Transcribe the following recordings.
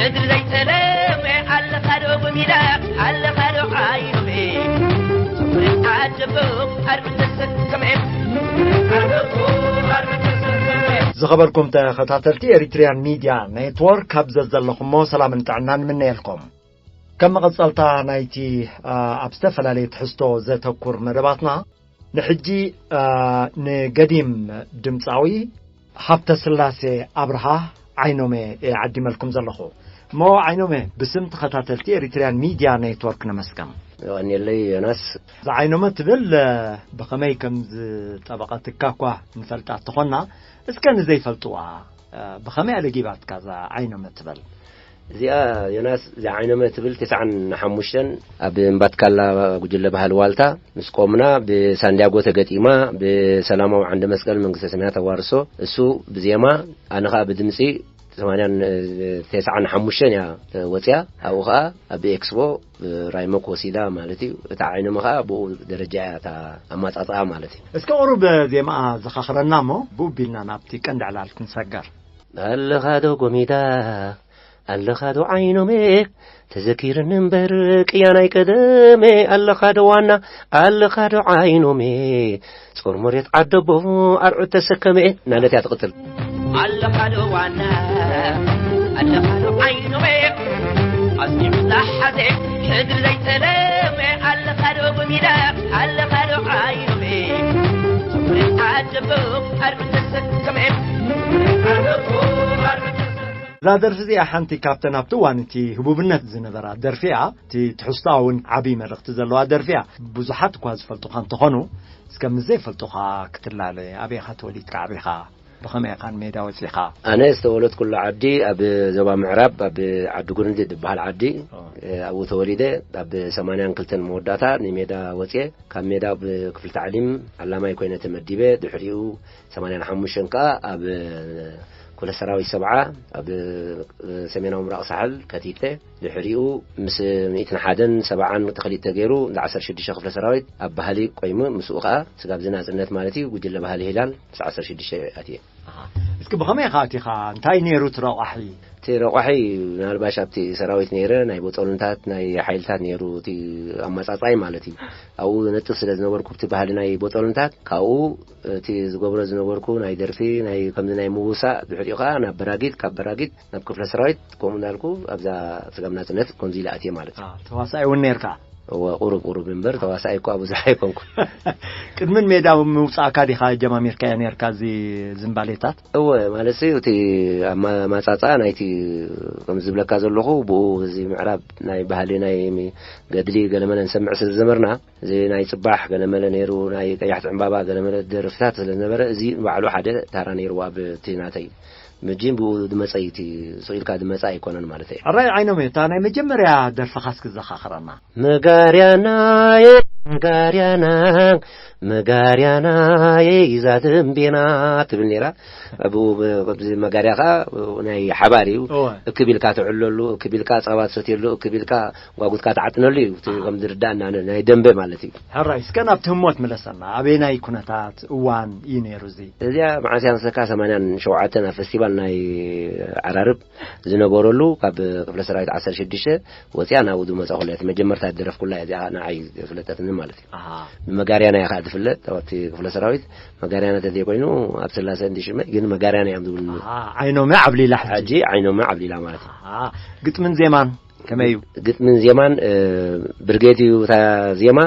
እግሪ ዘይተለመ ኣለኻዶ ብሚዳ ኣለኻዶ ዓይኖሜ ኣደቦ ኣርቢ ተሰከመ ኣደቦ ኣርቢ ተሰከመ ዝኸበርኩም ተኸታተልቲ ኤሪትሪያን ሚድያ ኔትወርክ፣ ካብ ዘዘለኹሞ ሰላምን ጥዕናን ንምነየልኩም። ከም መቐጸልታ ናይቲ፣ ኣ፣ ኣብ ዝተፈላለየ ትሕዝቶ ዘተኩር መደባትና፣ ንሕጂ፣ ኣ፣ ንገዲም ድምጻዊ ሃብተ ስላሴ ኣብርሃ ዓይኖሜ እየ ዓዲመልኩም ዘለኹ። እሞ ዓይኖሜ፣ ብስም ተኸታተልቲ ኤሪትሪያን ሚድያ ኔትወርክ ነመስገን። የቐንየለይ ዮናስ። እዛ ዓይኖመ ትብል፣ እ፣ ብኸመይ ከም ዝጠበቐትካ እኳ ንፈልጣ እንተኾንና፣ እስከ ንዘይፈልጥዋ፣ እ፣ ብኸመይ ኣለጊባትካ እዛ ዓይኖመ ትብል? እዚኣ ዮናስ፣ እዚኣ ዓይኖመ ትብል ተስዓን ሓሙሽተን ኣብ እምባትካላ ጉጅለ ባህሊ ዋልታ ምስ ቆምና ብሳንዲያጎ ተገጢማ፣ ብሰላማዊ ዓንደ መስቀል መንግስተ ሰማያት ኣዋርሶ፣ እሱ ብዜማ፣ ኣነ ኸኣ ብድምጺ፣ ሰማንያን ተስዓን ሓሙሽተን እያ ወጽያ። ኣብኡ ኸኣ ኣብ ኤክስፖ ራይሞክ ወሲዳ ማለት እዩ። እታ ዓይኖመ ኸኣ ብኡ ደረጃ እያ እታ ኣማጻጽኣ ማለት እዩ። እስከ ቁሩብ ዜማኣ ዘኻኽረና እሞ ብኡ ቢልና ናብቲ ቀንዲ ዕላል ክንሰገር። ኣለኻ ዶ ጎሚዳ፣ ኣለኻ ዶ ዓይኖሜ፣ ተዘኪርኒ እምበር ቅያ ናይ ቀደሜ፣ ኣለኻ ዶ ዋና፣ ኣለኻ ዶ ዓይኖሜ፣ ጾር መሬት ዓደቦ ኣርዑት ተሰከመ እናለት እያ ትቕጽል። ኣለኻ ዶ ዋና፣ ኣለኻ ዶ ዓይኖሜ፣ ኣስኒዑ ዛሓዘ ሕድሪ ዘይተለመ፣ ኣለኻ ዶ ብሚዳ፣ ኣለኻ ዶ ዓይኖሜ፣ ጾር መሬት ዓደቦ ኣርዑት ተሰከመ ኣደቦ ኣርዑት ተሰከመ እዛ ደርፊ እዚኣ ሓንቲ ካብተን ኣብቲ እዋን እቲ ህቡብነት ዝነበራ ደርፊ እያ። እቲ ትሕዝቶኣ እውን ዓብዪ መልእኽቲ ዘለዋ ደርፊ እያ። ብዙሓት እኳ ዝፈልጡኻ እንተኾኑ፣ እስከ ምስ ዘይፈልጡኻ ክትላለ፣ ኣበይ ኢኻ ተወሊድካ ዓቢኻ? ብኸመይ ኢኻ ንሜዳ ወጺኻ? ኣነ ዝተወለድኩሉ ዓዲ ኣብ ዞባ ምዕራብ፣ ኣብ ዓዲ ጉርንዲ ዝበሃል ዓዲ፣ ኦ። ኣብኡ ተወሊደ። ኣብ ሰማንያን ክልተን መወዳእታ ንሜዳ ወጽየ። ካብ ሜዳ ብክፍሊ ታዕሊም ዓላማይ ኮይነ ተመዲበ። ድሕሪኡ ሰማንያን ሓሙሽተን ከኣ ኣብ ክፍለ ሰራዊት ሰብዓ ኣብ ሰሜናዊ ምብራቕ ሳሕል ከቲተ። ድሕሪኡ ምስ ሚእትን ሓደን ሰብዓን ተኸሊት ተገይሩ፣ እንዳ ዓሰርተ ሽዱሽተ ክፍለ ሰራዊት ኣብ ባህሊ ቆይሙ፣ ምስኡ ከኣ ስጋብ እዚ ናጽነት ማለት እዩ፣ ጉጅለ ባህሊ ሂላል ምስ ዓሰርተ ሽዱሽተ ኣትየ። ኣሃ። እስኪ ብኸመይ ኢኻ ኣቲኻ? እንታይ ነይሩ እቲ ረቋሒ? እቲ ረቋሒ ምናልባሽ ኣብቲ ሰራዊት ነይረ፣ ናይ ቦጦልንታት፣ ናይ ሓይልታት ነይሩ፣ እቲ ኣመጻጽኣይ ማለት እዩ። ኣብኡ ነጥፍ ስለ ዝነበርኩ፣ እቲ ባህሊ ናይ ቦጦልንታት፣ ካብኡ እቲ ዝገብሮ ዝነበርኩ ናይ ደርፊ፣ ናይ ከምዚ ናይ ምውሳእ፣ ድሕሪኡ ከኣ ናብ በራጊት፣ ካብ በራጊት ናብ ክፍለ ሰራዊት፣ ከምኡ እንዳልኩ ኣብዛ ስጋብ ናጽነት ከምዚ ኢለ ኣትየ ማለት እዩ። አ፣ ተዋሳኣይ እውን ነይርካ? እወ፣ ቁሩብ ቁሩብ እምበር፣ ተዋሳኣይ እኳ ብዙሕ ኣይኮንኩን። ቅድሚ ሜዳ ምውጻእካ ዲኻ ጀማሚርካዮ ነይርካ እዚ ዝምባሌታት? እወ፣ ማለት እዩ፣ እቲ ኣመ-፣ ኣመጻጽኣ ናይቲ፣ ከም ዝብለካ ዘለኹ፣ ብኡ እዚ ምዕራብ ናይ ባህሊ፣ ናይ ሚ-፣ ገድሊ ገለመለ ንሰምዕ ስለ ዝነበርና፣ እዚ ናይ ጽባሕ ገለመለ ነይሩ፣ ናይ ቀያሕቲ ዕምባባ ገለመለ ደርፍታት ስለ ዝነበረ፣ እዚ ባዕሉ ሓደ ታራ ነይርዎ ኣብ እቲ ናተይ። ምጂን ብኡ ዝመጸ እዩ፣ እቲ ስቕ ኢልካ ዝመጸ ኣይኮነን ማለት እየ። ሕራይ ዓይኖም፣ እታ ናይ መጀመርያ ደርፍኻ እስኪ ዘኻኽረና። መጋርያናየ፣ መጋርያና፣ መጋርያናየ፣ ይዛ ደምቤና ትብል ነይራ። ብኡ ብ-፣ ብዚ መጋርያ ኸኣ ናይ ሓባር እዩ። እወ። እክብ ኢልካ ትዕለሉ፣ እክብ ኢልካ ጸባ ትሰትየሉ፣ እክብ ኢልካ ጓጉትካ ትዓጥነሉ እዩ። እቲ ኣሃ። ከም ዝርዳእና ን-፣ ናይ ደምበ ማለት እዩ። ሕራይ፣ እስከ ናብቲ ህሞት ምለሰና። ኣበየናይ ኩነታት እዋን እዩ ነይሩ እዚ? እዚኣ መዓስ እያ መስለካ? ሰማንያን ሸውዓተን ኣብ ፈስቲቫል ናይ ዓራርብ ዝነበረሉ፣ ካብ ክፍለ ሰራዊት ዓሰርተ ሽዱሽተ ወፂኣ ናብኡ ዝመፃኹላ እያ። እቲ መጀመርታ ዝደረፍኩላ እያ እዚኣ፣ ንዓይ ዝፍለጠትኒ ማለት እዩ። ኣሃ። ብመጋርያና እያ ከዓ ትፍለጥ፣ ኣብቲ ክፍለ ሰራዊት መጋርያና ተዘይኮይኑ ኣብ ስላሰ እንዲ ሽመይ፣ ግን መጋርያና እዮም ዝብሉኒ። ኣሃ፣ ዓይኖም ዓብሊላ ሕጂ። ሕጂ ዓይኖም ዓብሊላ ማለት እዩ። ኣሃ፣ ግጥምን ዜማን ከመይ እዩ? ግጥምን ዜማን፣ እ፣ ብርጌድ እዩ እታ ዜማ፣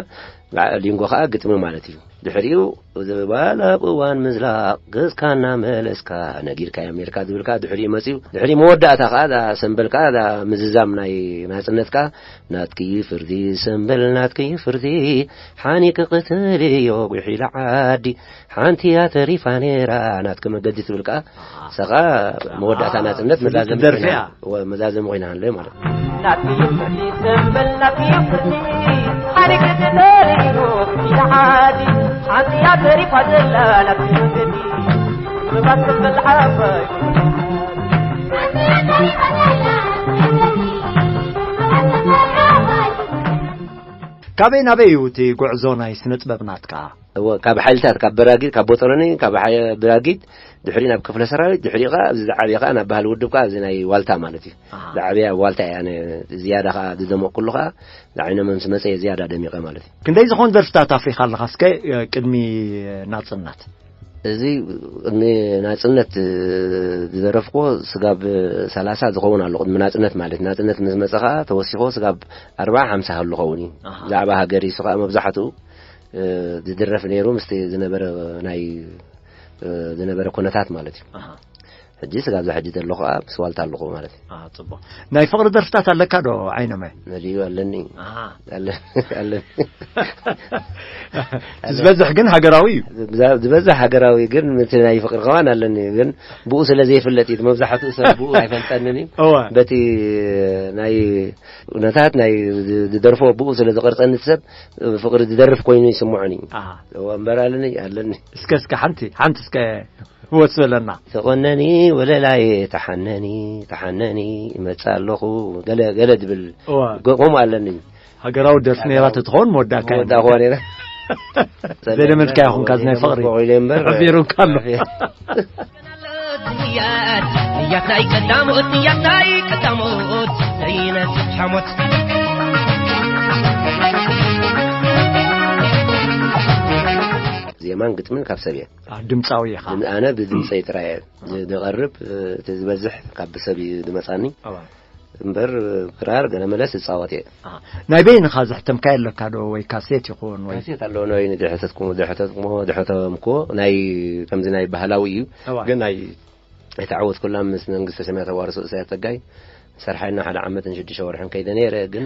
ሊንጎ ከዓ ግጥሚ ማለት እዩ። ድሕሪኡ፣ እዚ ባል ኣብ እዋን ምዝላቕ ገጽካ እናመለስካ ነጊርካዮም ነርካ ዝብል ከኣ ድሕሪኡ መጺኡ። ድሕሪ መወዳእታ ከኣ እዛ ሰምበል ከኣ እዛ ምዝዛም ናይ ናጽነት ከኣ፣ ናትኪ ፍርዲ ሰምበል ናትኪ ፍርዲ፣ ሓኒቂ ቅትልዮ ጉሒላ ዓዲ፣ ሓንቲ እያ ተሪፋ ነይራ ናትኪ መገዲ ትብል ከኣ፣ ኣሃ። ሰኻ መወዳእታ ኣሃ፣ ናጽነት ፍልጥቲ መዛዘሚ ደርፊ ኮይና፣ እያ። ወ-፣ መዛዘሚ ኮይና ሃለየ ማለት እዩ። ናትኪ ፍርዲ ሰምበል ናትኪ ፍርዲ፣ ሓሪገ ተደሪሩ ኢላ ዓዲ፣ ሓንቲ እያ ተሪፋ ዘላ ናትኪ መንገዲ፣ ምባት ሰምበል ዓባይ። ካብ ኣበይ ናበይ እዩ እቲ ጉዕዞ ናይ ስነ ጥበብ ናትካ? እወ፣ ካብ ሓይልታት፣ ካብ በራጊድ፣ ካብ ቦጦሎኒ፣ ካብ ሓይ-፣ ብራጊድ፣ ድሕሪ ናብ ክፍለ ሰራዊት፣ ድሕሪ ኸዓ ኣብዚ ዝዓብየ ኸዓ ናብ ባህሊ ውድብ ኸዓ ኣብዚ ናይ ዋልታ ማለት እዩ። ኣሃ። ዝዓብየ ኣብ ዋልታ እየ ኣነ ዝያዳ ኸዓ ዝደመቕኩሉ ኸዓ ንዓይኖም ምስ መጸ እየ ዝያዳ ደሚቐ ማለት እዩ። ክንደይ ዝኾን ደርፍታት ኣፍሪኻ ኣለኻ እስከ፣ እ፣ ቅድሚ ናጽነት? እዚ ቅድሚ ናጽነት፣ እ፣ ዝደረፍኩዎ ስጋብ ሰላሳ ዝኸውን ኣሎ። ቅድሚ ናጽነት ማለት ናጽነት ምስ መጸ ኸዓ ተወሲኹ ስጋብ ኣርብዓ ሓምሳ ክህሉ ኸውን እዩ። ኣሃ። ብዛዕባ ሃገር እዩ። እሱ ኸዓ መብዛሕትኡ፣ እ፣ ዝድረፍ ነይሩ ምስቲ ዝነበረ ናይ፣ እ፣ ዝነበረ ኩነታት ማለት እዩ። ኣሃ። ሕጂ ስጋብ እዛ ሕጂ ዘለኹ ኸዓ ምስ ዋልታ ኣለኹ ማለት እዩ። ኣሃ፣ ጽቡቕ። ናይ ፍቕሪ ደርፍታት ኣለካ ዶ ዓይኖመ? ነድዩ ኣለኒ። ኣሃ። ኣለ-፣ ኣለኒ። ዝበዝሕ ግን ሃገራዊ እዩ። ዝብዛ-፣ ዝበዝሕ ሃገራዊ ግን፣ እቲ ናይ ፍቕሪ ከማን ኣለኒ። ግን ብኡ ስለ ዘይፍለጥ እዩ። መብዛሕትኡ ሰብ ብኡ ኣይፈልጠንን እዩ። እወ። በቲ ናይ ኩነታት ናይ ዝ-፣ ዝደርፎ ብኡ ስለ ዝቐርጸኒ፣ እቲ ሰብ ፍቕሪ ዝደርፍ ኮይኑ ይስምዖኒ። ኣሃ። እወ፣ እምበር ኣለኒ፣ ኣለኒ። እስከ፣ እስከ ሓንቲ፣ ሓንቲ እስከ ህይወት ዝበለና። ተቆነኒ ወለላየ፣ ተሓነኒ፣ ተሓነኒ፣ ይመጽእ ኣለኹ፣ ገለ፣ ገለ ዝብል እዋ። ገ-፣ ከምኡ ኣለኒ። ሃገራዊ ደርፊ ነይራ ተትኸውን መወዳእካ እዩ። መወዳእካ ነይራ። ዘለመድካ ይኹንካ፣ እዚ ናይ ፍቕሪ። ኢለ እምበር፣ ተቐቢሩ እንከሎ። ንያት፣ ንያት ናይ ቀዳሞት፣ ንያት ናይ ቀዳሞት፣ ዘይነጽፍ ሓሞት። ዜማን ግጥምን ካብ ሰብ እየ። አ፣ ድምጻዊ ኢኻ። ድም-፣ ኣነ ብድምጸይ ጥራይ እየ ዝ-፣ ዝቐርብ፣ እ፣ እቲ ዝበዝሕ ካብ ሰብ እዩ ዝመጻኒ። እዋ። እምበር፣ ክራር ገለ መለስ እጻወት እየ። አ፣ ናይ በይንኻ ዘሕተምካዮ ኣለካ ዶ? ወይ ካሴት ይኹን ወይ? ካሴት ኣለዎ፣ ናይ ድሕተትኩሞ፣ ድሕተትኩሞ፣ ድሕተምኩዎ፣ ናይ ከምዚ ናይ ባህላዊ እዩ። እዋ። ግን ናይ ኣይተዓወትኩላ ምስ መንግስተ ሰማያት ኣዋርሶ እሳያስ ጸጋይ ሰርሓና ሓደ ዓመትን ሽዱሽተ ወርሕን ከይደ ነይረ። ግን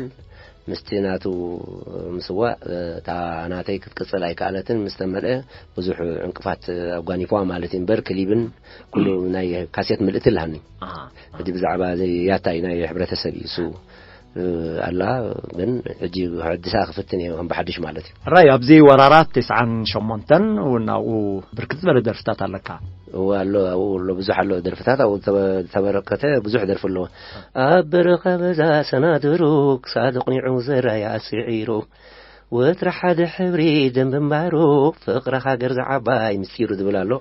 ምስቲ ናቱ ምስዋእ፣ እታ ናተይ ክትቅጽል ኣይከኣለትን። ምስ ተመልአ ብዙሕ ዕንቅፋት ኣጓኒፍዋ ማለት እዩ። እምበር ክሊብን ኩሉ ናይ ካሴት ምልእቲ ኣለሃኒ። ኣሃ። ሕጂ ብዛዕባ እዚ ያታይ ናይ ሕብረተሰብ እዩ እሱ፣ እ፣ ኣላ። ግን ሕጂ ሕድሳ ክፍትን እየ ከም ብሓድሽ ማለት እዩ። ራይ ኣብዚ ወራራት ተስዓን ሸሞንተን እውን ኣብኡ ብርክት ዝበለ ደርፍታት ኣለካ። እወ፣ ኣሎ፣ ኣብኡ ኣሎ፣ ብዙሕ ኣሎ ደርፍታት፣ ኣብኡ ዝተበ-፣ ዝተበረከተ ብዙሕ ደርፊ ኣለዎ። ኣብ በረኻ በዛ ሰናድሩ፣ ክሳድ ኣቕኒዑ ዘራይ ኣስዒሩ፣ ወትሪ ሓደ ሕብሪ ደም ብንባሩ፣ ፍቕሪ ሃገር ዝዓባይ ምስጢሩ ዝብል ኣሎ።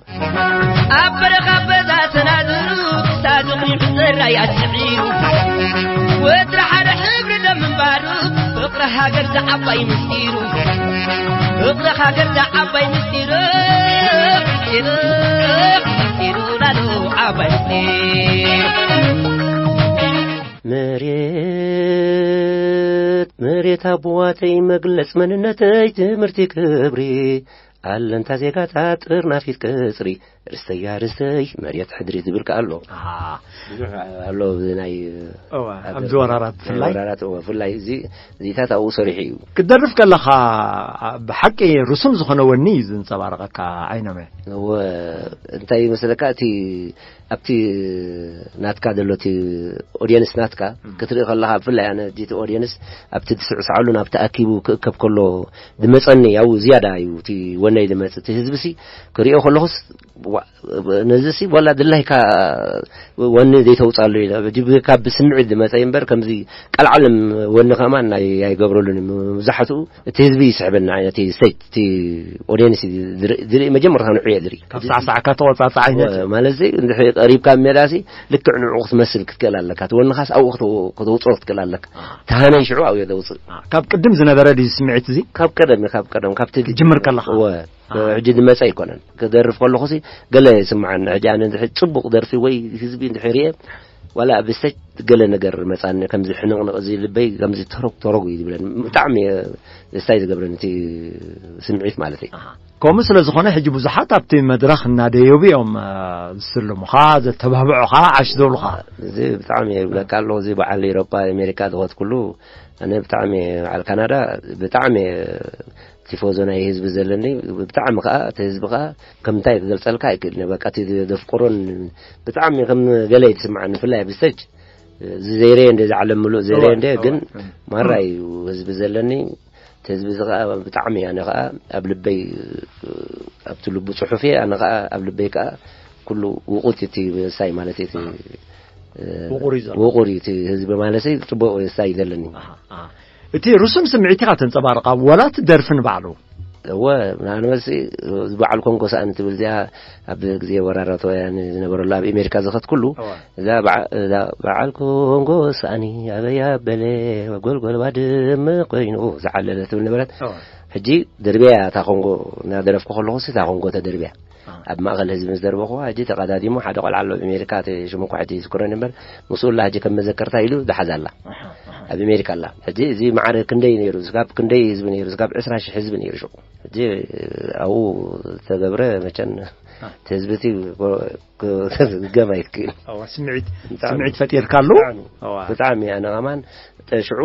ኣብ በረኻ በዛ ሰናድሩ፣ ክሳድ ኣቕኒዑ ዘራይ ኣስዒሩ፣ ወትሪ ሓደ ሕብሪ ደም ብንባሩ፣ ፍቕሪ ሃገር ዝዓባይ ምስጢሩ፣ ፍቕሪ ሃገር ዝዓባይ ምስጢሩ፣ ምስጢሩ፣ ምስጢሩ ላሉ ዓባይ ምስጢሩ። መሬት፣ መሬት ኣቦዋተይ መግለጽ መንነተይ ትምህርቲ ክብሪ ኣለንታ ዜጋታት ጥርናፊት ቅጽሪ ርስተያ ርስተይ መሬት ሕድሪ ዝብል ከኣ ኣሎ። ኣሃ። ብዙሕ ኣሎ ብናይ እወ፣ ኣብ ኣብዚ ወራራት ናይ ብፍላይ? ወራራት፣ እወ፣ ብፍላይ እዚ፣ እዚታት ኣብኡ ሰሪሑ እዩ። ክትደርፍ ከለኻ ብሓቂ ርሱን ዝኾነ ወኒ እዩ ዘንጸባርቐካ ዓይኖመ። እወ፣ እንታይ ይመስለካ፣ እቲ ኣብቲ ናትካ ዘሎ፣ እቲ ኦድየንስ ናትካ እም። ክትርኢ ከለኻ፣ ብፍላይ ኣነ እቲ ኦድየንስ ኣብቲ ዝስዕስዓሉ ናብቲ ኣኪቡ ክእከብ ከሎ ዝመጸኒ፣ ያው ዝያዳ እዩ እቲ ወነይ ዝመጽእ። እቲ ህዝቢ ሲ ክሪኦ ከለኹስ፣ ዋ-፣ ነዚ ሲ ዋላ ድላይካ ወኒ ዘይተውጻሉ ኢለ፣ ብጅብ-፣ ካብ ብስምዒት ዝመጸ እምበር፣ ከምዚ ቀልዓለም ወኒ ከማን ናይ-፣ ኣይገብረሉን። መብዛሕትኡ እቲ ህዝቢ ይስሕበኒ፣ ዓይነት ስቴጅ፣ እቲ ኦድየንስ ዝርኢ፣ ዝርኢ መጀመርታ ንዑ እየ ዝርኢ። ካብ ሳዕሳዕካ ተቆጻጻ ዓይነት ወ-፣ ማለት ሲ፣ እንድሕሪ ቀሪብካ ሜዳ ሲ፣ ልክዕ ንዕኡ ክትመስል ክትክእል ኣለካ። እቲ ወንኻስ ኣብኡ ክተው-፣ ክተውጽኦ ክትክእል ኣለካ። ኣሃ። ተሃነይ ሽዑ ኣብኡ እየ ዘውጽእ። ኣሃ። ካብ ቅድም ዝነበረ ድዩ ስምዒት እዚ? ካብ ቀደም፣ ካብ ቀደም፣ ካብቲ ክጅምር ከለኻ? ወ-፣ ኣሃ። ሕጂ ዝመጸ ኣይኮነን። ክደርፍ ከለኹ ሲ፣ ገለ ይስምዓኒ። ሕጂ ኣነ እንድሕሪ ጽቡቕ ደርፊ ወይ ህዝቢ እንድሕሪ ሪኤ፣ ዋላ ኣብ ስቴጅ ገለ ነገር መጻኒ፣ ከምዚ ሕንቕንቕ፣ እዚ ልበይ ከምዚ ተረግ ተረግ እዩ ዝብለኒ። ብጣዕሚ እየ ደስታ እዩ ዝገብረኒ እቲ ስምዒት ማለተይ። ኣሃ። ከምኡ ስለ ዝኾነ፣ ሕጂ ብዙሓት ኣብቲ መድረኽ እናደየቡ እዮም፣ እ፣ ዝስልሙኻ፣ ዘተባብዑኻ፣ ዓሽ ዝብሉኻ። እዚ ብጣዕሚ እየ ይብለካ ኣለኹ። እዚ በዓል ኤውሮጳ፣ ኣሜሪካ ዝኸድኩሉ፣ ኣነ ብጣዕሚ፣ በዓል ካናዳ ብጣዕሚ እየ ቲፎዞ ናይ ህዝቢ ዘለኒ። ብጣዕሚ ከኣ እቲ ህዝቢ ከኣ ከም እንታይ ክገልጸልካ ኣይክእልን እየ። በቃ እቲ ዘፍቅሮን ብጣዕሚ ከም ገለ እዩ ዝስምዓኒ፣ ብፍላይ ኣብ ስቴጅ። እዚ ዘይረየ እንደ፣ እዚ ዓለም ምሉእ ዘይረየ እወ፣ እንደ፣ እወ፣ ግን እም። ማራ እዩ ህዝቢ ዘለኒ። እቲ ህዝቢ እዚ ኸዓ ብጣዕሚ ኣነ ኸዓ ኣብ ልበይ፣ ኣብቲ ልቡ ጽሑፍ እየ፣ ኣነ ኸዓ ኣብ ልበይ ከኣ ኩሉ ውቁት እቲ ሳይ ማለት እቲ፣ ውቁር እዩ ዘሎ። ውቁር እዩ እቲ ህዝቢ ማለት እዩ፣ ጽቡቕ ሳይ ዘለኒ። ኣሃ፣ ኣሃ። እቲ ርሱን ስምዒት ኢኻ ተንጸባርቕ፣ ኣብ ወላ እቲ ደርፊ ንባዕሉ። እወ፣ ንኣብነት በዓል ኮንጎ ሰኣን ትብል እዚኣ ኣብ ግዜ ወራራት ወያነ ዝነበረሉ ኣብ ኣሜሪካ ዝኸት ኩሉ እዛ በዓል ኮንጎ ሰኣኒ ኣበይ ኣበለ ጎልጎል ባድመ ኮይኑ ዝዓለለ ትብል ነበረት። ሕጂ ድርብያ እታ ኮንጎ እናደረፍኩ ከለኹ እታ ኮንጎ ተደርብያ ኣብ ማእኸል ህዝቢ ምስ ደርበኹዋ፣ ሕጂ ተቐዳዲሙ ሓደ ቆልዓ ኣሎ ኣብ ኣሜሪካ፣ እቲ ሽሙ እኳ ሕጂ ይዝክሮ እምበር፣ ምስኡ ላ ሕጂ ከም መዘከርታ ኢሉ ዝሓዛ ኣላ። ኣብ ኣሜሪካ ኣላ። ሕጂ እዚ ማዕረ ክንደይ ነይሩ? ስጋብ ክንደይ ህዝቢ ነይሩ? ስጋብ ዕስራ ሽሕ ህዝቢ ነይሩ ሽዑ። ሕጂ ኣብኡ ዝተገብረ መቸን እቲ ህዝቢ እቲ ገም ኣይትክእል። ስምዒት ስምዒት ፈጢርካሉ። ብጣዕሚ ኣነ ኸማን ሽዑ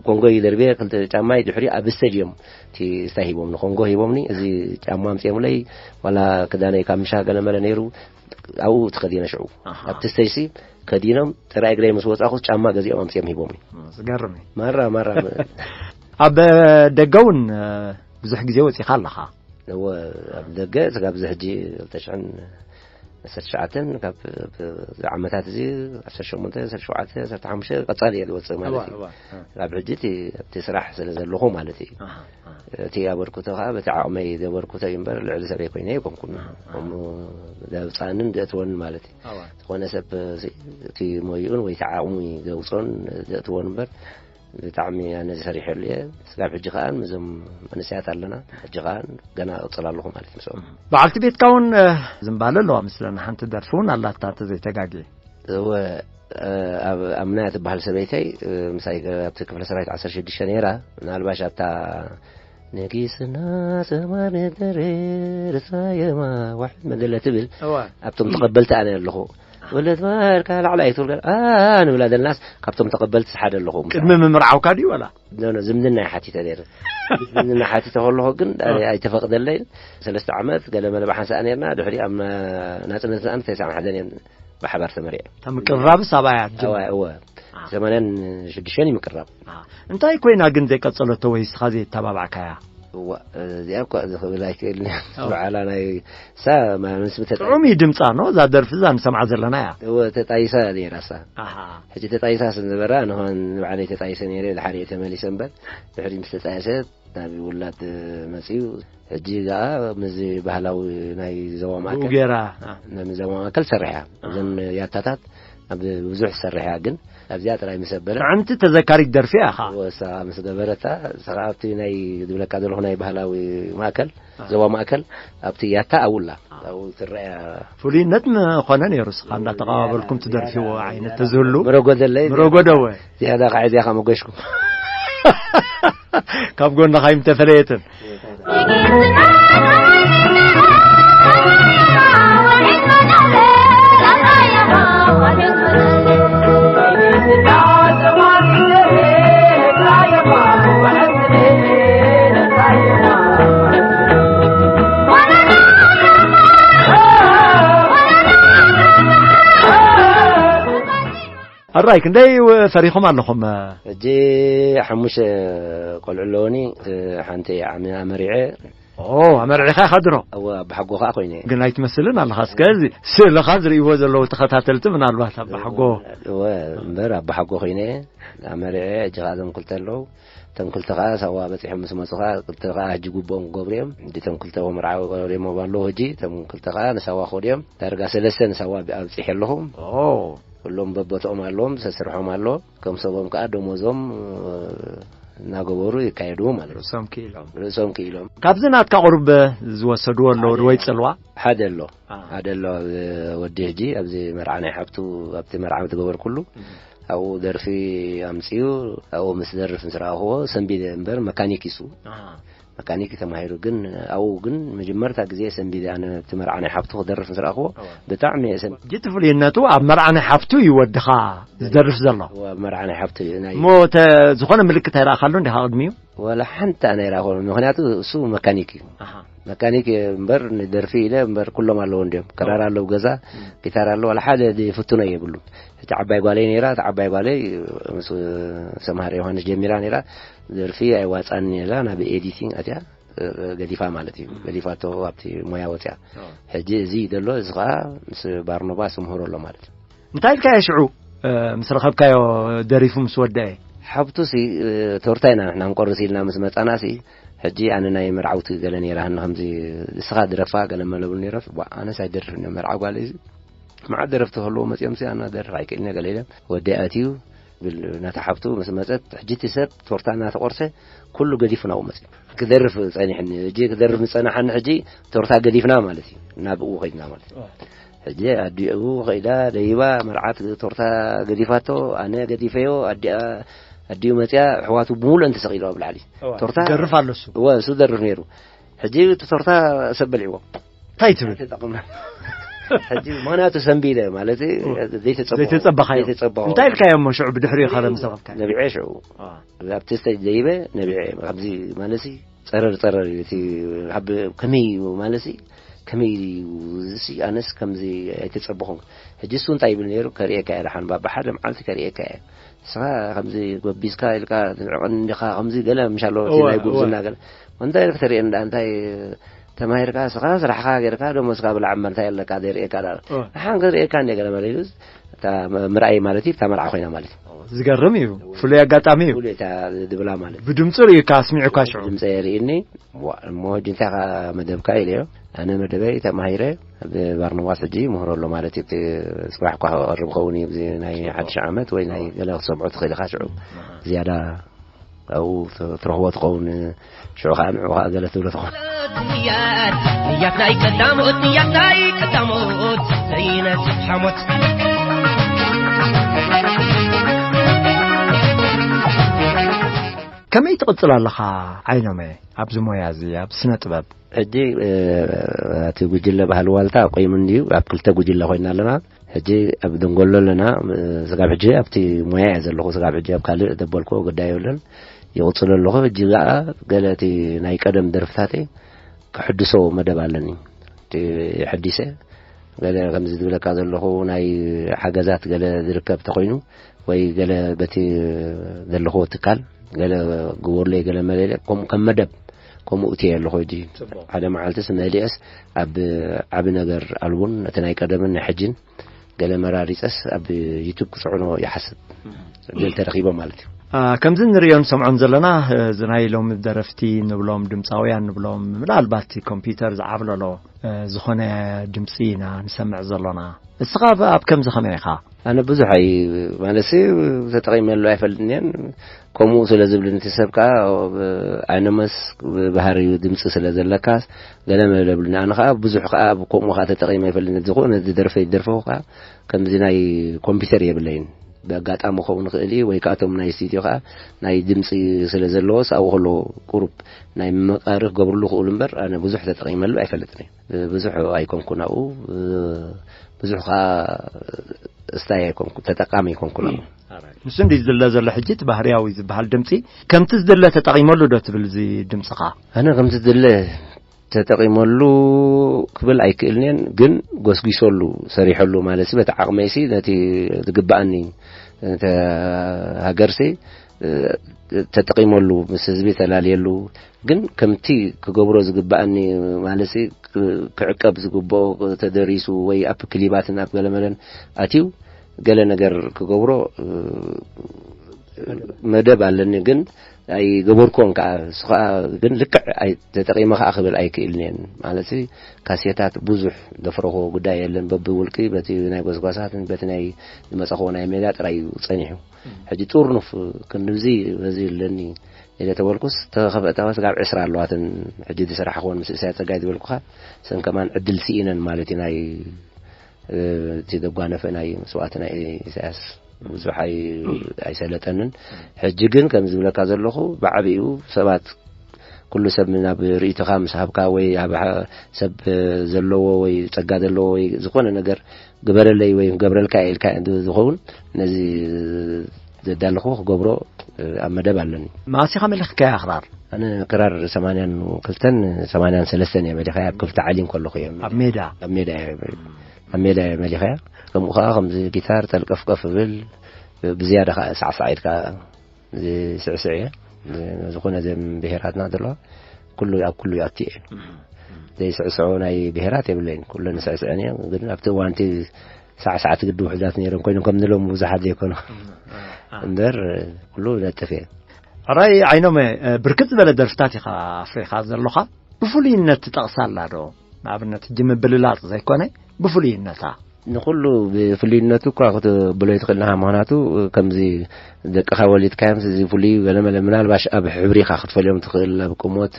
ኮንጎ ይደርብየ ክልተ ጫማይ ድሕሪ ኣብ ስቴድዮም እቲ ስታይ ሂቦምኒ፣ ኮንጎ ሂቦምኒ። እዚ ጫማ ኣምፅኦምለይ፣ ዋላ ክዳነይ ካብ ምሻ ገለመለ ነይሩ፣ ኣብኡ ተኸዲነ ሽዑ ኣብቲ ስቴጅ ሲ ከዲኖም ጥራይ እግረይ ምስ ወፃኹ ጫማ ገዚኦም ኣምፅኦም ሂቦምኒ። ዝገርም እዩ። ማራ ማራ ኣብ ደገ እውን ብዙሕ ግዜ ወፂኻ ኣለኻ። እወ፣ ኣብ ደገ ስጋብ እዚ ሕጂ ክልተ ሽሕን ዓሰርተ ትሽዓተን ካብ ዓመታት እዚ ዓሰርተ ሸሞንተ ዓሰርተ ሸውዓተ ዓሰርተ ሓሙሽተ ቀጻሊ እየ ዝወጽእ ማለት እዩ። ካብ ሕጂ እቲ ኣብቲ ስራሕ ስለ ዘለኹ ማለት እዩ። እቲ ኣበርክቶ ከዓ በቲ ዓቕመይ ዘበርክቶ እዩ እምበር ልዕሊ ሰበይ ኮይነ ኣይኮንኩን። ከምኡ ዘብፃንን ዘእትወን ማለት እዩ። ዝኾነ ሰብ እቲ ሞይኡን ወይ እቲ ዓቕሙ ዘውፅኦን ዘእትወን እምበር ብጣዕሚ ኣነ ዝሰሪሐሉ እየ። ስጋብ ሕጂ ከኣ ምዞም መንእሰያት ኣለና። ሕጂ ከኣ ገና እቕጽል ኣለኹ ማለት እዩ ምስኦም። በዓልቲ ቤትካ እውን ዝምባለ ኣለዋ ምስለና ሓንቲ ደርፊ እውን ኣላታ ተዘይተጋጊ። እወ ኣብ ኣምና ትበሃል ሰበይተይ ምሳይ ኣብቲ ክፍለ ሰራዊት ዓሰርተ ሽዱሽተ ነይራ። ምናልባሽ ኣብታ ንጊስና ሰማር ነደረ ርሳየማ ዋሕድ መገለ ትብል ኣብቶም ተቐበልቲ ኣነ ኣለኹ። ወለት ባርካ ላዕላ ኣይትብል ገለ ንብላ ዘለናስ ካብቶም ተቐበልቲ ሓደ ኣለኹ። ቅድሚ ምምርዓውካ ድዩ ወላ? ኖ ኖ ዝምድና ይሓቲተ ነይረ። ዝምድና ሓቲተ ከለኹ ግን ኣይተፈቕደለይን። ሰለስተ ዓመት ገለ መለ ብሓንሳእ ነርና። ድሕሪ ኣብ ናጽነት ሰኣን ተስዓን ሓደን እየን ብሓባር ተመሪዐ። እታ ምቅርራብስ ኣባያ ኣዋ እወ ሰማንያን ሽዱሽተን ይምቅራብ። እንታይ ኮይና ግን ዘይቀጸለቶ ወይ ስኻ ዘይተባባዕካያ? እዋ እዚኣ እኳ ዝኽብል ኣይክእልን ባዕላ ናይ ሳ ምስ ጥዑም እዩ ድምፃ ኖ እዛ ደርፊ እዛ ንሰምዓ ዘለና እያ። እወ ተጣይሳ ነይራ ሳ። ሕጂ ተጣይሳ ስንዝበራ ንኾን ንባዕለይ ተጣይሰ ነይረ ድሓር እየ ተመሊሰ እምበር ድሕሪ ምስ ተጣየሰ ናብ ውላድ መፅዩ። ሕጂ ዛኣ ምስ ባህላዊ ናይ ዘዋ ማእከል ገራ ዞባ ማእከል ሰሪሕ እያ። እዘን ያታታት ኣብ ብዙሕ ትሰርሕ እያ ግን ኣብዚኣ ጥራይ ምስ ኣበለ ጥዕምቲ ተዘካሪት ደርፊ እያ ኻ። ወሳ ምስ ገበረታ ስኻ ኣብቲ ናይ ዝብለካ ዘለኹ ናይ ባህላዊ ማእከል ዞባ ማእከል ኣብቲ ያታ ኣውላ ኣብኡ ትረኣያ። ፍሉይነት ምኾነ ነይሩ ስኻ እንዳተቐባበልኩም ትደርፊዎ ዓይነት ተዝህሉ ምረጎደለይ ምረጎደወ። ዝያዳ ከዓ እዚኣ ከመገሽኩም ካብ ጎንኻ ኣይምተፈለየትን። ኣራይ ክንደይ ፈሪኹም ኣለኹም? ሕጂ ሓሙሽተ ቆልዑ ኣለውኒ። ሓንቲ ዓሚ ኣመሪዐ። ኦ ኣመርዒኻ ኢኻ ድሮ? እወ ኣባሓጎ ኸዓ ኮይነ እየ። ግን ኣይትመስልን ኣለኻ። እስከ እዚ ስእልኻ ዝርእይዎ ዘለዉ ተኸታተልቲ ምናልባት ኣባሓጎ። እወ እምበር ኣባሓጎ ኮይነ እየ ኣመሪዐ። ሕጂ ኸዓ እዞም ክልተ ኣለዉ። እቶም ክልተ ኸዓ ሳዋ በፂሖም ምስ መፁ ኸዓ ክልተ ኸዓ ሕጂ ጉቦኦም ክገብሩ እዮም። ሕጂ እቶም ክልተ መርዓ ቀሪቦም ኣለዉ። ሕጂ እቶም ክልተ ኸዓ ንሳዋ ክኸዱ እዮም። ዳርጋ ሰለስተ ንሳዋ ኣብፂሐ ኣለኹ። ኦ ኩሎም በቦትኦም ኣለዎም፣ ሰስርሖም ኣሎ። ከም ሰቦም ከኣ ደሞዞም እናገበሩ ይካየዱ ማለት እዩ። ርእሶም ክኢሎም። ርእሶም ክኢሎም። ካብዚ ናትካ ቁሩብ ዝወሰድዎ ኣለዉ ዶ ወይ ጽልዋ? ሓደ ኣሎ። ሓደ ኣሎ። ኣብ ወዲ ሕጂ ኣብዚ መርዓ ናይ ሓብቱ ኣብቲ መርዓ ዝገበርኩሉ ኣብኡ ደርፊ ኣምጽኡ ኣብኡ ምስ ደርፍ ምስ ረኣኽዎ ሰንቢደ እምበር መካኒክ እዩ እሱ። መካኒክ ተማሂሩ ግን ኣብኡ ግን መጀመርታ ግዜ ሰንቢደ ኣነ እቲ መርዓ ናይ ሓብቱ ክደርፍ ምስ ረኣኽዎ ብጣዕሚ እየ ሰን ሕጂ እቲ ፍሉይነቱ ኣብ መርዓ ናይ ሓፍቱ እዩ ወድኻ ዝደርፍ ዘሎ። ኣብ መርዓ ናይ ሓብቱ እዩ ናይ እሞ ተ ዝኾነ ምልክት ኣይረኣኻሉ እንዲኻ ቅድሚኡ? ወላ ሓንቲ ኣነ ኣይረኣኹን ምኽንያቱ እሱ መካኒክ እዩ። ኣሃ። መካኒክ እየ እምበር ንደርፊ ኢለ እምበር ኩሎም ኣለዎ እንዲዮም ክራር ኣለዉ ገዛ ጊታር ኣለዎ ዋላ ሓደ ዝፍትኖ የብሉን። ሕጂ ዓባይ ጓለይ ነይራ እታ ዓባይ ጓለይ ምስ ሰምሃር ዮሃንስ ጀሚራ ነይራ። ደርፊ ኣይዋፃን ኢላ ናብ ኤዲቲንግ ኣትያ ገዲፋ ማለት እዩ። ገዲፋቶ ኣብቲ ሞያ ወፅያ። ሕጂ እዚ እዩ ዘሎ። እዚ ከዓ ምስ ባርኖባስ ምህሮ ኣሎ ማለት እዩ። እንታይ ኢልካዮ ሽዑ ምስ ረኸብካዮ ደሪፉ ምስ ወደአ? ሓብቱ ሲ እ፣ ቶርታ ኢና ንሕና ንቆርስ ኢልና ምስ መጻና ሲ ሕጂ ኣነ ናይ መርዓውቲ ገለ ነይራ፣ ሃኒ ከምዚ ንስኻ ድረፋ ገለ መለብሉ ነይረ። ዋ፣ ኣነስ ኣይደርፍን እየ፣ መርዓ ጓል እዩ። መዓት ደረፍቲ ከለዎ መጺኦም ሲ ኣና ደርፍ ኣይክእልን እየ ገለ ኢለን። ወዲ ኣትዩ ብል ናታ ሓብቱ ምስ መጸት፣ ሕጂ እቲ ሰብ ቶርታ እናተቆርሰ ኩሉ ገዲፉ ናብኡ መጺኡ። ክደርፍ ጸኒሕኒ፣ ሕጂ ክደርፍ ምስ ጸናሓኒ ሕጂ ቶርታ ገዲፍና ማለት እዩ። ናብኡ ኸይድና ማለት እዩ። ሕጂ ኣዲኡ ኸይዳ ደይባ መርዓት ቶርታ ገዲፋቶ፣ ኣነ ገዲፈዮ፣ ኣዲኣ ኣዲኡ መጽያ፣ ኣሕዋቱ ብምሉእን ተሰቒሉ ኣብ ላዕሊ። እዋ፣ ቶርታ ይደርፍ ኣሎ እሱ። እወ፣ እሱ ደርፍ ነይሩ። ሕጂ እቲ ቶርታ ሰብ በሊዕዎ። እንታይ ትብል? ኣይተጠቕምና። ሕጂ ምኽንያቱ ሰንቢለ ማለት እዩ፣ እዋ። ዘይተጸበኹ። ዘይተጸበኻዮ። ዘይተጸበኹ። እንታይ ኢልካዮ እሞ ሽዑ ብድሕሪኡ ካልእ ምስ ረኸብካዮ? ነቢዐ ሽዑ። እዋ። ኣብቲ ስቴጅ ደይበ ነቢዐ፣ ከምዚ ማለሲ ጸረር ጸረር እዩ እቲ ካብ ከመይ እዩ ማለሲ ከመይ እዩ እዚ ኣነስ ከምዚ ኣይተጸበኹን። ሕጂ እሱ እንታይ ይብል ነይሩ? ከርእየካ እየ ደሓን ባባ፣ ሓደ መዓልቲ ከርእየካ እየ። ንስኻ ከምዚ ጎቢዝካ ኢልካ ትንዕቐኒ እንዲኻ፣ ከምዚ ገለ ምሻሎ እቲ እወ፣ ናይ እወ። ጉብዝና ገለ። እንታይ ኢልካ ተርእየኒ ደኣ? እንታይ ተማሂርካ? ንስኻ ስራሕካ ጌርካ ደሞዝካ ብላዕ እምበር እንታይ ኣለካ? ዘይርእየካ ደኣ። እወ። ንሓን ክርእየካ እንደ ገለ መለ ኢሉ፣ እታ ምርኣይ ማለት እዩ፣ እታ መርዓ ኮይና ማለት እዩ። ዝገርም እዩ። ፍሉይ ኣጋጣሚ እዩ። ፍሉይ እታ ድብላ ማለት እዩ። ብድምፂ ርእዩካ፣ ኣስሚዑካ ሽዑ። ድምፂ የርእየኒ። ዋ፣ እሞ ሕጂ እንታይ ኢኻ መደብካ? ኢለዮ። ኣነ መደበይ ተማሂረ፣ ኣብ ባርነባስ ሕጂ ምህሮ ኣሎ ማለት እዩ። እቲ ስራሕ እኳ ክቐርብ ኸውን እዩ፣ እዚ ናይ ሓድሽ ዓመት ወይ ናይ ገለ ክትሰምዖ ትኽእል ኢኻ ሽዑ። ዝያዳ ኣብኡ ት-፣ ትረኽቦ ትኸውን፣ ሽዑ ኸዓ ንዕኡ ኸዓ ገለ ትብሎ ትኸውን። ንያት፣ ንያት ናይ ቀዳሞት፣ ንያት ናይ ቀዳሞት፣ ዘይነጽፍ ሓሞት። ከመይ ትቕጽል ኣለኻ ዓይኖመ ኣብዚ ሞያ እዚ፣ ኣብ ስነ ጥበብ? ሕጂ፣ እ፣ እቲ ጉጅለ ባህሊ ዋልታ ቆይሙ እንድዩ፣ ኣብ ክልተ ጉጅለ ኮይና ኣለና። ሕጂ ኣብ ደንጎሎ ኣለና። እ፣ ስጋብ ሕጂ ኣብቲ ሞያ እየ ዘለኹ። ስጋብ ሕጂ ኣብ ካልእ ዘበልክዎ ጉዳይ የብለን። ይቕጽሎ ኣለኹ። ሕጂ ከኣ ገለ እቲ ናይ ቀደም ደርፍታተይ ክሕድሶ መደብ ኣለኒ። እቲ የሐዲሰ ገለ ከምዚ ዝብለካ ዘለኹ ናይ ሓገዛት ገለ ዝርከብ ተኾይኑ ወይ ገለ በቲ ዘለኹዎ ትካል ገለ ግበሩለይ ገለ መለለ ከም፣ ከም መደብ ከምኡ እትየ ኣለኹ። ሕጂ ጽቡቕ። ሓደ መዓልትስ መሊአስ ኣብ ዓቢ ነገር ኣልቡን ነቲ ናይ ቀደምን ናይ ሕጅን ገለ መራሪጸስ ኣብ ዩቱብ ክጽዕኖ ይሓስብ። እም። ዕድል ተረኺቦ ማለት እዩ። አ፣ ከምዚ ንርእዮን ሰምዖን ዘለና፣ እ፣ እዚ ናይ ሎሚ ደረፍቲ ንብሎም፣ ድምጻውያን ንብሎም፣ ምናልባት ኮምፒውተር ዝዓብለሎ፣ እ፣ ዝኾነ ድምጺ ኢና ንሰምዕ ዘሎና። እስኻ ብ-፣ ኣብ ከምዚ ከመይ ኢኻ? ኣነ ብዙሕ ኣይ-፣ ማለትሲ ተጠቒመሉ ኣይፈልጥን እየን። ከምኡ ስለ ዝብልኒ እቲ ሰብ ከኣ፣ ብ-፣ ኣይነመስ ብባህርዩ ድምጺ ስለ ዘለካ፣ ገለ መለ ብሉኒ። ኣነ ከኣ ብዙሕ ከኣ ኣብ ከምኡ ከኣ ተጠቒመ ኣይፈልጥን። ዝኾነ ዝደርፈ ይደርፈው ከኣ፣ ከምዚ ናይ ኮምፒውተር የብለይን። ብኣጋጣሚ ክኸውን ይኽእል እዩ፣ ወይ ከኣ እቶም ናይ ስቱድዮ ከኣ ናይ ድምጺ ስለ ዘለዎስ፣ ኣብኡ ከሎ ቁሩብ ናይ ምምቕቓር ክገብርሉ ይኽእሉ እምበር፣ ኣነ ብዙሕ ተጠቒመሉ ኣይፈልጥን እየ። ብዙሕ ኣይኮንኩን ኣብኡ፣ ብዙሕ ከኣ እስታይ ኣይኮንኩ-፣ ተጠቃሚ ኣይኮንኩን ኣብኡ። ንሱ እንዲ ዝድለ ዘሎ ሕጂ እቲ ባህርያዊ ዝበሃል ድምጺ፣ ከምቲ ዝድለ ተጠቒመሉ ዶ ትብል እዚ ድምጽኻ? ኣነ ከምቲ ዝድለ ተጠቒመሉ ክብል ኣይክእልን እየን፣ ግን ጎስጒሰሉ፣ ሰሪሐሉ ማለትሲ በቲ ዓቕመይሲ ነቲ ዝግብኣኒ፣ ነቲ ሃገርሲ፣ እ፣ ተጠቒመሉ፣ ምስ ህዝቢ ተላልየሉ፣ ግን ከምቲ ክገብሮ ዝግብኣኒ ማለትሲ ክ-፣ ክዕቀብ ዝግብኦ ተደሪሱ ወይ ኣብ ክሊባትን ኣብ ገለመለን ኣትዩ ገለ ነገር ክገብሮ፣ እ፣ መደብ ኣለኒ፣ ግን ኣይገበርኩዎን ከኣ። እሱ ከኣ ግን ልክዕ ኣይ-፣ ተጠቒመ ከኣ ክብል ኣይክእልን እየን። ማለትሲ ካሴታት ብዙሕ ዘፍረኽዎ ጉዳይ የለን። በብውልቂ በቲ ናይ ጎስጓሳትን በቲ ናይ ዝመጻኽዎ ናይ ሜድያ ጥራይ እዩ ጸኒሑ። ሕጂ ጥርኑፍ ክንድዚ በዚ ኣለኒ ኢለ ተበልኩስ፣ ተኸፈ-፣ ተኸፈ ስጋብ ዕስራ ኣለዋትን ሕጂ ዝሰራሕኽወን ምስ እሳያስ ጸጋይ ዝበልኩኻ፣ ሰን ከማን ዕድል ስኢነን ማለት እዩ። ናይ፣ እ፣ እቲ ዘጓነፈ ናይ መስዋእቲ ናይ ኢሳያስ ብዙሕ ኣይ-፣ ኣይሰለጠንን። ሕጂ ግን ከም ዝብለካ ዘለኹ፣ ብዓቢኡ ሰባት፣ ኩሉ ሰብ ናብ ርእይቶኻ ምስ ሃብካ ወይ ኣብ ሓ-፣ ሰብ ዘለዎ ወይ ጸጋ ዘለዎ ወይ ዝኾነ ነገር ግበረለይ ወይ ክገብረልካ ኢልካ እንተ ዝኸውን፣ ነዚ ዘዳለኹ ክገብሮ ኣብ መደብ ኣለኒ። መኣስ ኢኻ መሊኽካያ ክራር? ኣነ ክራር ሰማንያን ክልተን ሰማንያን ሰለስተን እየ መሊኸያ፣ ኣብ ክፍሊ ታዕሊም ከለኹ እየ። ኣብ ሜዳ? ኣብ ሜዳ እየ፣ ኣብ ሜዳ እየ መሊኸያ። ከምኡ ኸዓ ከምዚ ጊታር ጠልቀፍቀፍ እብል፣ ብዝያዳ ኸዓ ሳዕሳዕ ኢልካ ዝስዕስዕ እየ። ዝኾነ ዘም ብሄራትና ዘለዋ ኩሉ ኣብ ኩሉ ይኣቱ እየ። ዘይስዕስዖ ናይ ብሄራት የብለይን። ኩለን ይስዕስዐን እየ። ግን ኣብቲ እዋን እቲ ሳዕሳዕቲ ግዲ ውሑዳት ነይሮም ኮይኖም ከም ንሎሚ ብዙሓት ዘይኮኑ። እምበር ኩሉ ነጥፍ እየ። ሕራይ ዓይኖመ፣ ብርክት ዝበለ ደርፍታት ኢኻ ኣፍሪኻ ዘለኻ። ብፍሉይነት ትጠቕሳ ኣላ ዶ? ንኣብነት ሕጂ ምብልላጽ ዘይኮነ ብፍሉይነታ። ንኹሉ ብፍሉይነቱ እኳ ክትብሎ ይትኽእል ኢኻ። ምኽንያቱ ከምዚ ደቅኻ ወሊድካዮም እዚ ፍሉይ ገለ መለ ምናልባሽ ኣብ ሕብሪ ኢኻ ክትፈልዮም ትኽእል፣ ኣብ ቁሞት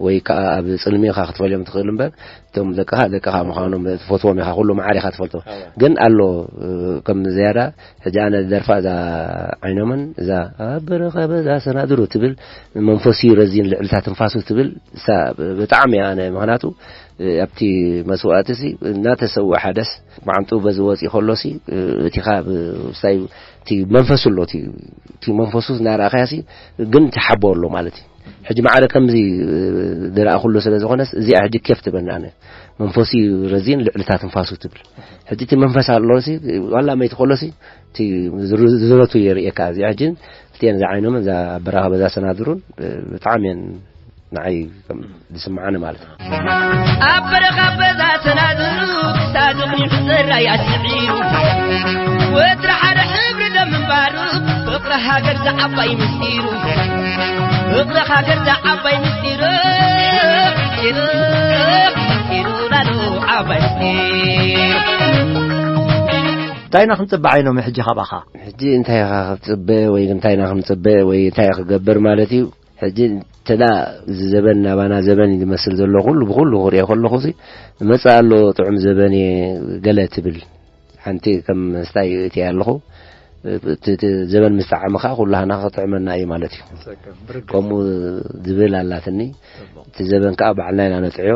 ወይ ከዓ ኣብ ጽልሚ ኢኻ ክትፈልዮም ትኽእል እምበር እቶም ደቅኻ ደቅኻ ምዃኖም ትፈትዎም ኢኻ፣ ኩሉ መዓር ኢኻ ትፈልጦ። ግን ኣሎ ከም ዝያዳ ሕጂ ኣነ ደርፋ እዛ ዓይኖምን እዛ ኣብ በረኻ በዛ ሰናድሩ ትብል መንፈሱ ረዚን ልዕልታ ትንፋሱ ትብል እሳ ብጣዕሚ እያ ኣነ ምኽንያቱ ኣብቲ መስዋእቲ ሲ እናተሰውአ ሓደስ ማዕንጡ በዚ ወፂ ከሎ ሲ እቲኻ ብሳይ እቲ መንፈሱ ኣሎ እቲ እቲ መንፈሱ እናረኣኻያ ሲ ግን ትሓቦ ኣሎ ማለት እዩ። ሕጂ ማዕረ ከምዚ ዝረኣ ኩሉ ስለ ዝኾነስ እዚኣ ሕጂ ኬፍ ትበኒ ኣነ መንፈሱ ረዚን ልዕልታ ትንፋሱ ትብል ሕጂ እቲ መንፈስ ኣሎ ሲ ዋላ መይቲ ከሎ ሲ እቲ ዝሩ- ዝረቱ የርእየካ እዚኣ ሕጂ እቲአን ዝዓይኖምን እዛ በረኻ በዛ ሰናድሩን ብጣዕሚ እየን ንዓይ ከም ዝስምዓኒ ማለት እዩ። ኣብ በረኻ በዛ ሰናድሩ ክሳዱ ቕኒዑ ጽራይ ኣስዒሩ ወትሪ ሓደ ሕብሪ ደም ምንባሩ ፍቕሪ ሃገር ዝዓባይ ምስጢሩ ፍቕሪ ሃገር ዝዓባይ ምስጢሩ ምስጢሩ ምስጢሩ ላሉ ዓባይ ምስጢሩ እንታይ ኢና ክንጽበ ዓይኖም ሕጂ ካባኻ? ሕጂ እንታይ ኢኻ ክትጽበ ወይ እንታይ ኢና ክንጽበ ወይ እንታይ ክገብር ማለት እዩ? ሕጂ እንተዳ እዚ ዘበን ናባና ዘበን እዩ ዝመስል ዘሎ ኩሉ ብኩሉ ክሪኦ ከለኹ ሲ መጽእ ኣሎ ጥዑም ዘበን እየ ገለ ትብል ሓንቲ ከም ስታይ እቲ ኣለኹ እቲ እቲ ዘበን ምስ ጠዓመ ከዓ ኩላህና ክጥዕመና እዩ ማለት እዩ። ከምኡ ዝብል ኣላትኒ እቲ ዘበን ከዓ ባዕልና ኢና ነጥዕዮ።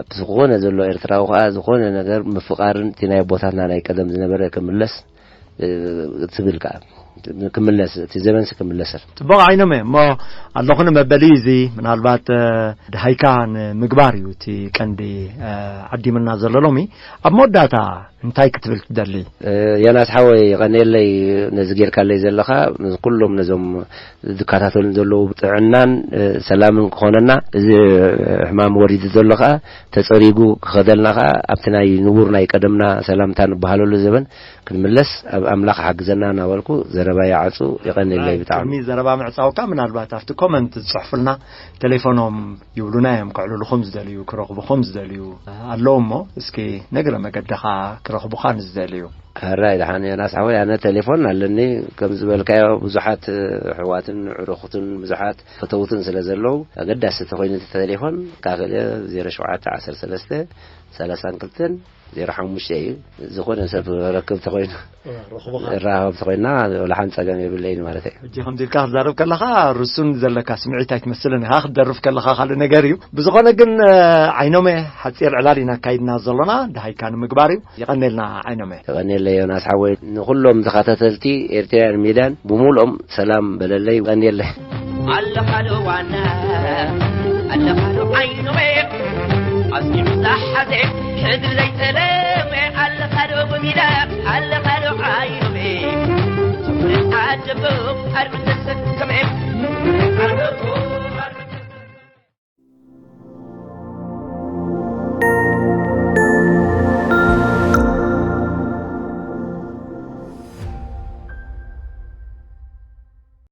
ኣብ ዝኾነ ዘሎ ኤርትራዊ ከዓ ዝኾነ ነገር ምፍቃርን እቲ ናይ ኣቦታትና ናይ ቀደም ዝነበረ ክምለስ ትብል ከዓ ክምለስ እቲ ዘበንሲ ክምለሰል። ጽቡቕ ዓይኖም እየ እሞ ኣለኹ ንመበሊ እዚ ምናልባት ድሃይካ ንምግባር እዩ እቲ ቀንዲ ዓዲምና ዘሎ ሎሚ። ኣብ መወዳእታ እንታይ ክትብል ትደሊ? ዮናስ ሓወይ ቀንየለይ ነዚ ጌርካለይ ዘለኻ ኩሎም ነዞም ዝከታተሉን ዘለዉ ጥዕናን ሰላምን ክኾነና እዚ ሕማም ወሪዱ ዘሎ ከዓ ተጸሪጉ ክኸደልና ከዓ ኣብቲ ናይ ንቡር ናይ ቀደምና ሰላምታ ንበሃለሉ ዘበን ክንምለስ ኣብ ኣምላኽ ሓግዘና እናበልኩ ዘረባ ይዓጹ። የቐንየለይ ብጣዕሚ። ቅድሚ ዘረባ ምዕጻውካ ምናልባት ኣብቲ ኮመንት ዝጽሕፉልና ቴሌፎኖም ይብሉና እዮም፣ ክዕልሉኹም ዝደልዩ፣ ክረኽቡኹም ዝደልዩ ኣለዉ እሞ እስኪ ንእግረ መገድኻ ክረኽቡኻ ንዝደልዩ። ሕራይ ደሓን ዮናስ ሓወይ፣ ኣነ ቴሌፎን ኣለኒ። ከም ዝበልካዮ ብዙሓት ኣሕዋትን ዕሩኽትን ብዙሓት ፈተውትን ስለ ዘለዉ ኣገዳሲ ተኾይኑ እቲ ቴሌፎን ካክል ዜሮ ሸውዓተ ዓሰርተ ሰለስተ ሰላሳን ክልተን ዜሮ ሓሙሽተ እዩ። ዝኾነ ሰብ ረክብ ተኾይኑ ራኸብ ተኾይና ወላ ሓንቲ ጸገም የብለይን ማለት እዩ። ሕጂ ከምዚ ኢልካ ክትዛረብ ከለኻ ርሱን ዘለካ ስምዒት ኣይትመስልን ኢኻ ክትደርፍ ከለኻ ካልእ ነገር እዩ። ብዝኾነ ግን ዓይኖመ ሓጺር ዕላል ኢና ኣካይድና ዘሎና ድሃይካ ንምግባር እዩ። የቐኔልና ዓይኖመ። የቐኔለ ዮናስ ሓወይ ንኹሎም ተኸታተልቲ ኤርትራውያን ሚድያን ብምሉኦም ሰላም በለለይ። የቐኔለ። ኣለኻዶ ዋና ኣለኻዶ ዓይኖመ ኣስሚዑ ዛሓዘ ሕድሪ ዘይጠለመ ኣለኻዶ ብሚዳ ኣለኻዶ ዓይኖመ ትኹሪ ዓደቦ ኣርዑ ተሰከመ ዓደቦ